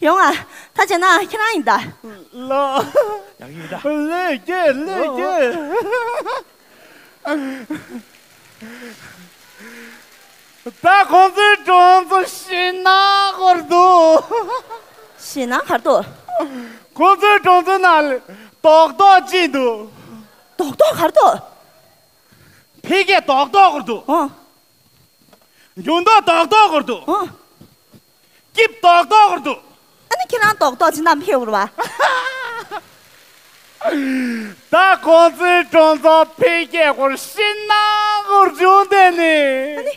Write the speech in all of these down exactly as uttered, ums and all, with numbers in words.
ཡོང་ཨ། ད་བྱས་ན་ཁྱེད་རང་ཡིན་ད། ལོ། ཡག་ཡིན་ད། ལོས་ཀྱེ་ལོས་ཀྱེ། ད་ཁོང་ཚོའི་གྲོང་ཚོ་ཞེད་སྣང་སྐོར་འདུག་ཞེད་སྣང་གར་འདུག་ཁོང་ཚོའི་གྲོང་ཚོའི་ནང་ལ་རྡོག་རྡོག་ཅིག་འདུག་རྡོག་རྡོག་གར་འདུག་འཕེལ་རྒྱས་རྡོག་རྡོག་སྐོར་འདུག་ཨོ། འགྱུར་ལྡོག་རྡོག་རྡོག་སྐོར་འདུག་ཨོ། སྐྱིབས་རྡོག་རྡོག་སྐོར་འདུག་ཨ་ནི་ཁྱེད་རང་རྡོག་རྡོག་ཅིག་ནམ་འཕེལ་བར་བ། ད་ཁོང་ཚོའི་གྲོང་ཚོ་འཕེལ་རྒྱས་སྐོར་ཞེད་སྣང་སྐོར་བྱུང་དེ་ནི། ཨ་ནི།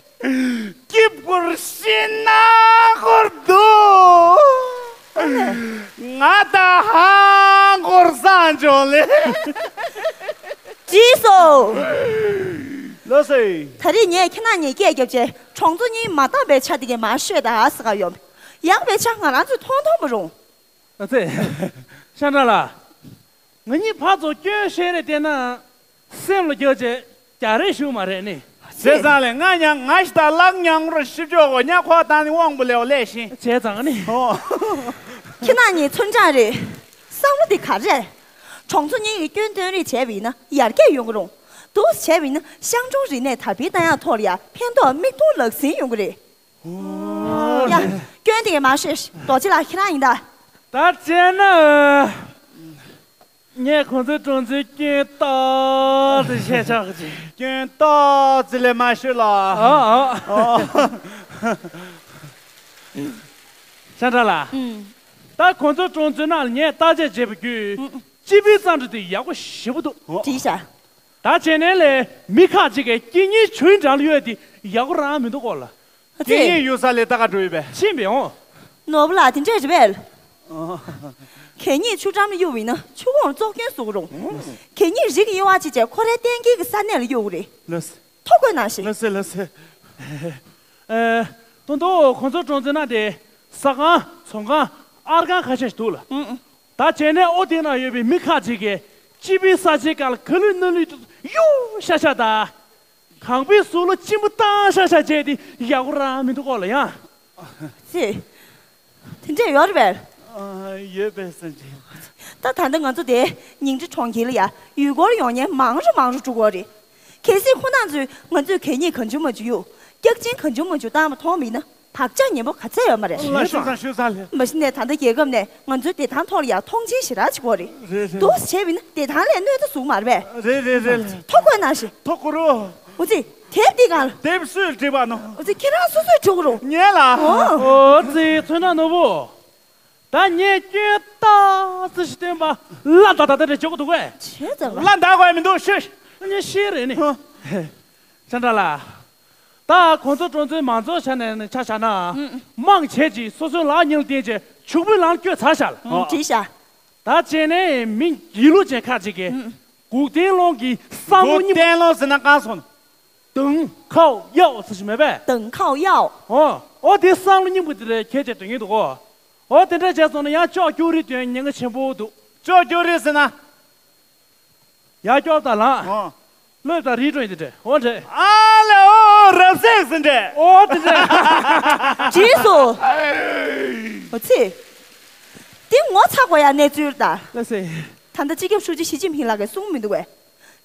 སྐྱིབས་སྐོར་ཞེད་སྣང་སྐོར་འདུག་ང་ད་ཧང་སྐོར་སངས་བྱུང་ལེ། རྗེས་སུ། ལགས་སེ། ད་རེས་ངས་ཁྱེད་རྣམ་གཉིས་སྐད་རྒྱབ་བྱས་གྲོང་ཚོ་གཉིས་མ་བཏང་པའི་ཆ་དེ་གས་མར་ཤོད་ད་ཟེར་ག་ཡོང་། ཡག་པའི་ཆ་ང་རང་ཚོས་མཐོང་མཐོང་མ་རུང་། ཨ་ཙི། ཤ་ཁྲག་ལགས། ང་གཉིས་ཕར་ཚུར་སྐྱོན་བཤད་རེས་བལྟས་ན། སེམས་ལ་རྒྱག་བྱས་རྒྱག་རེས་ཞུ་མ་རེད་ནི། བྱས་ཙང་ལས་ང་ཉང་ང་ཞིག་ད་ལག་ཉང་རོ་ཤི་ཅོག་གོ་ཉ་ཁོ་ད་ནི་དབང་པོ་ལེའོ་ལས་ཤིང་། བྱས་ཙང་ནི། ཨོ། ཁྱེད་རྣམ་གཉིས་ཚུན་ཆད་རེད། བསམ་བློ་འདི་ག་རེད། གྲོང་ཚོ་གཉིས་ཀྱི་སྐྱོན་སྟོན་རེས་བྱས་པ་ཡིན་ན་ཡར་རྒྱས་ཡོང་གི་རུང་། འདུག་སེ་བྱས་པ་ཡིན་ན་ཤང་གྲོང་རིག་གནས་དར་སྤེལ་གཏང་ཡག་ཐོག་ལ་ཡང་ཕན་ཐོགས་མིག་མཐོང་ལག་ཟིན་ཡོང་གི་རེད། ཡ། སྐྱོན་དེ་གས་མ་ཤོད། རྡོ་རྗེ་ལགས་ཁྱེད་རང་ཡིན་ད། ད་བྱས་ན། ངས་ཁོང་ཚོའི་གྲོང་ཚོའི་སྐྱོན་ཏོག་ཙམ་བཤད་ཆོག་གི། སྐྱོན་ཏོག་ཙམ་ལས་མ་ཤོད་ལ། ཨ་ཨ། ཨོ། ཤ་ཁྲག་ལགས། ཨུམ། ད་ཁོང་ཚོའི་གྲོང་ཚོའི་ནང་ལ་ངས་བརྟག་དཔྱད་བྱས་པ་བརྒྱུད། ཨུམ། སྤྱི་པའི་རྩ་འགྲོས་དེ་ཡག་པོ་ཞེ་པོ་འདུག་ཨོ། བྲིས་ཤག་ད་བྱས་ནས་ལས་མི་ཁག་ཅིག་གིས་སྐད་གཉིས་ཆོས་འདྲ་ལ་ཡོད་དེ་ཡག་པོ་རང་མི་འདུག་གོ་ལ། ཨ་ཙི། སྐད་གཉིས་ཡོད་ས་ལས་ད་ག་འགྲོ་ཡོད་པས། ཕྱིན་པས་འོང་། ནོར་བུ་ལགས་དེ་འདྲས་རེད་པས། གད་སྙིགས་ཆུ་འགྲམ་ལ་གཡུགས་པ་ཡིན་ན་ཆུ་ཁོངས་བཙོག་སྐྱོན་བཟོ་གི་རུང་། གད་སྙིགས་རིགས་དབྱེ་བ་གཅིག་བྱས་ཁོ་རའི་གཏན་འཁེལ་གྱི་ས་གནས་ལ་གཡུགས་དགོས་རེད། ལགས་སེ། ཐོ་འགོད་གནང་ཞིག་ལགས་སེ་ལགས་སེ། ཨེ། ད་དུང་ཁོང་ཚོའི་གྲོང་ཚོའི་ནང་དེ་ཟ་ཁང་ཚོང་ཁང་ཨར་ཁང་ཁ་ཤས་ཤིག་འདུག་ལ། ཨུང་། ད་བྱས་ནས་ཨོ་དེའི་ནང་ཡོད་པའི་མི་ཁག་ཅིག་གིས་སྤྱི་པའི་ས་ཆའི་སྒང་ལ་ག་ལུས་ན་ལུས་གཡུག་ཤ་ཤ་དང་། གང་པའི་གཟུགས་ལ་གཅིན་པ་བཏང་ཤ་ཤ་བྱས་ཏེ་ཡག་པོ་རང་མི་འདུག་གོ་ལ་ཡང་། ཙི། དེ་འདྲས་ཡོད་རེད་པས། ཨ། ཡོད་པས་སེམས་ཅན། ད་ད་ལྟ་ང་ཚོ་དེ་ཉིང་ཁྲི་གྲོང་ཁྱེར་ལ་ཡ་ཡུལ་སྐོར་ཡོང་མཁན་མང་རུ་མང་རུ་འགྲོ་གི་ཡོད་རེད། གལ་སྲིད་ཁོ་རྣམ་ཚོས་ང་ཚོས་གད་སྙིགས་གང་བྱུང་མང་བྱུང་གཡུག་རྒྱག་ཆེན་གང་བྱུང་མང་བྱུང་བཏང་བ་མཐོང་བ་ཡིན་ན། བག་ཆགས་ངན་པ་ག་ཚད་ཡོད་མ་རེད། ལ་ཤུགས་ཚང་ཤུགས་ཚང་ལེ། མ་གཞི་ནས་ད་ལྟ་རྒྱལ་ཁབ་ནས་ང་ཚོའི་བདེ་ཐང་ཐོག་ལ་ཡང་མཐོང་ཆེན་ཞེ་དྲག་བྱེད་ཀྱི་ཡོད་རེད། རེད་རེད། འདུག་སེ་བྱས་པ་ཡིན་ན་བདེ་ཐང་ལས་གནོད་ད་ཟུག་མ་རེད་པས། རེད་རེད་རེད། ཐོ་འགོད་གནང་ཞིག་ཐོ་འགོད་རོགས། འུ་ཙི། དེབ་འདི་གང་ལ། དེབ་སུས་བྲིས་པ་ནོ། འུ་ཙི་ཁྱེད་རང་སོ་སོས་བྲིས་དགོས་རུང་། ངས་ལ། ཨོ། ཨོ་ཙི་ཚོན་ཁྲ་ནོར་བུ། ད་ངས་སྐྱོན་ཏོག་ཙམ་ཞིག་བཏོན་པ་ལ་ད་ད་ད་རེ་འཇོག་གི་འདུག་གས། བྱས་ཙང་ལ། ལ་འདའ་དགོས་མི་འདུག་ཤོད། ངས་ཤེས་རེད་ནི། ཧོ། ཤ་ཁྲག་ལགས། ད་ཁོང་ཚོ་གྲོང་ཚོའི་མང་ཚོགས་ཆ་ནས་ཆ་བཞག་ན། ཨུམ། དམངས་བྱས་ཀྱིས་སོ་སོའི་ལག་གཉིས་ལ་བརྟེན་བྱས་ཕྱུག་པོའི་ལམ་བསྐྱོད་ཚར་བཞག་ལ། ཨུམ། བྲིས་ཤག་ད་བྱས་ནས་མི་སྒྱིད་ལུག་ཅན་ཁག་ཅིག་གིས། ཨུམ། གུག་ཏན་ལོང་གི་བསམ་བློ་གུག་རྙིང་པ། ཏན་ལོང་ཟེར་ན་གང་སོང་། 等靠要 ཟེར་ཞིག་མེད་པས། 等靠要། ཨོ། ཨོ་དེ་བསམ་བློ་རྙིང་པ་དེ་རེད་ཁྱེད་ཅག་དྲན་གྱི་འདུག་གོ། ཨོ་དེ་འདྲ་བྱས་སོང་ན་ཡང་ཅོག་ཀྱུ་རི་དོན་ཉེན་ཁ་ཆེན་པོ་འདུག་ཅོག་ཀྱུ་རི་ཟེར་ན། ཡར་སྐྱོར་དང་ལངས། ཨོ། ལྷོད་དང་རི་ཀྲོང་ཡིན་དེ་འདྲ་ཨོ་འདྲ། ཨ་ལེ་ཨོ་རབ་སེག་ཟེར་འདྲ། ཨོ་དེ་འདྲ། རྗེས་སུ། ཨོ་ཙི། འདི་ངོ་ཚ་དགོས་ཡ་གནས་ཚུལ་ད། ལགས་སེ། ད་ལྟ་སྤྱི་ཁྱབ་ཧྲུའུ་ཅི་ཞི་ཅིན་ཕིང་ལགས་ཀྱིས་གསུངས་མི་འདུག་གས།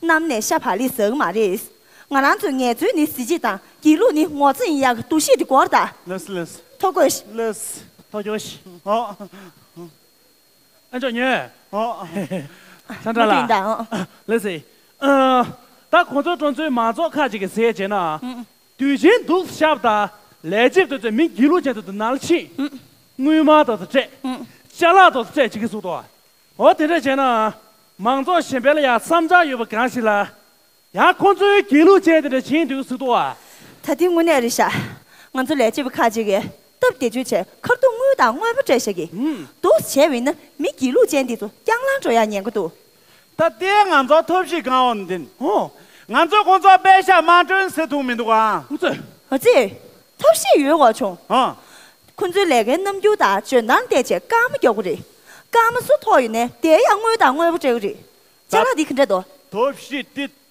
གནམ་ནས་ཤ་བག་ལེབ་ཟག་མ་རེད། ང་རང་ཚོའི་ངལ་རྩོལ་ནི་གཟི་བརྗིད་དང་སྒྱིད་ལུག་ནི་ངོ་ཚ་ཡིན་ཡག་གི་འདུ་ཤེས་དེ་འགོར་ད། ལགས་སེ་ལགས་སེ། ཐོ་འགོད་ཤིག་ལགས་སེ། ཐོ་འགོད་ཤིག་ཨོ། ཨ་ཅོ་ཉོན། ཨོ། ས་འདྲ་ལ། མ་དྲན་ད་ཨོ། ལགས་སེ། ཨ། ད་ཁོང་ཚོའི་གྲོང་ཚོའི་མང་ཚོགས་ཁག་ཅིག་གིས་ཟེར་བྱས་ན། ཨུ། དུས་ཆེན་འདུག་ཞབས་དང་ལས་བྱེད་དེ་ཚོས་མི་སྒྱིད་ལུག་ཅན་དེ་ཚོ་ནང་ལ་ཕྱིན། ཨུ། དངུལ་སྨར་དེ་ཚོ་སྤྲད། ཨུ། ཅ་ལག་དེ་ཚོ་སྤྲད་བྱེད་ཀྱི་བཟོ་འདུག་ཨོ་དེ་འདྲ་བྱས་ན། མང་ཚོགས་གཞན་པ་ལ་ཡང་བསམ་འཆར་ཡོད་པ་གང་ཞིག་ལ། ཡང་ཁོང་ཚོའི་སྒྱིད་ལུག་ཅན་དེ་འདྲ་བྱེད་འདོད་ཟེར་འདུག་ཨ། ད་དེ་དངོས་གནས་རེད་ཤག་ང་ཚོ་ལས་བྱེད་པ་ཁག་ཅིག་གིས་སྟབས་བདེ་བཅོས་བྱས་ཁ་ཐུག་དངུལ་དང་དངོས་པོ་སྤྲད་བཞག་གི། ཨུམ། འདུག་བྱས་པ་ཡིན་ན་མི་སྒྱིད་ལུག་ཅན་དེ་ཚོ་རྐྱང་ལངས་འགྲོ་ཡག་ཉེན་ཁ་འདུག་ད་ལྟའི་ང་ཚོ་ཐབས་ཤེས་གང་འོང་འདིན། ཨོ། ང་ཚོ་ཁོང་ཚོ་པད་ཤག་དམངས་ཁྲོད་ཟེར་ཐུབ་མི་འདུག་ཨ། ཨུ་ཙི། ཨ་ཙི། ཐབས་ཤེས་ཡོད་དགོས་བྱུང་། ཨ། ཁོང་ཚོའི་ལས་ཀའི་རྣམ་འགྱུར་དང་འཇོན་ཐང་བལྟས་བྱས་སྐར་མ་རྒྱག་དགོས་རེད། སྐར་མ་སུ་ཐོག་ཡོད་ནའི་དེ་ཡང་དངུལ་དང་དངོས་པོ་སྤྲད་དགོས་རེད། ཅ་ལག་འདི་ག་འདྲ་འདུག་ཐབས་ཤེས་འདི་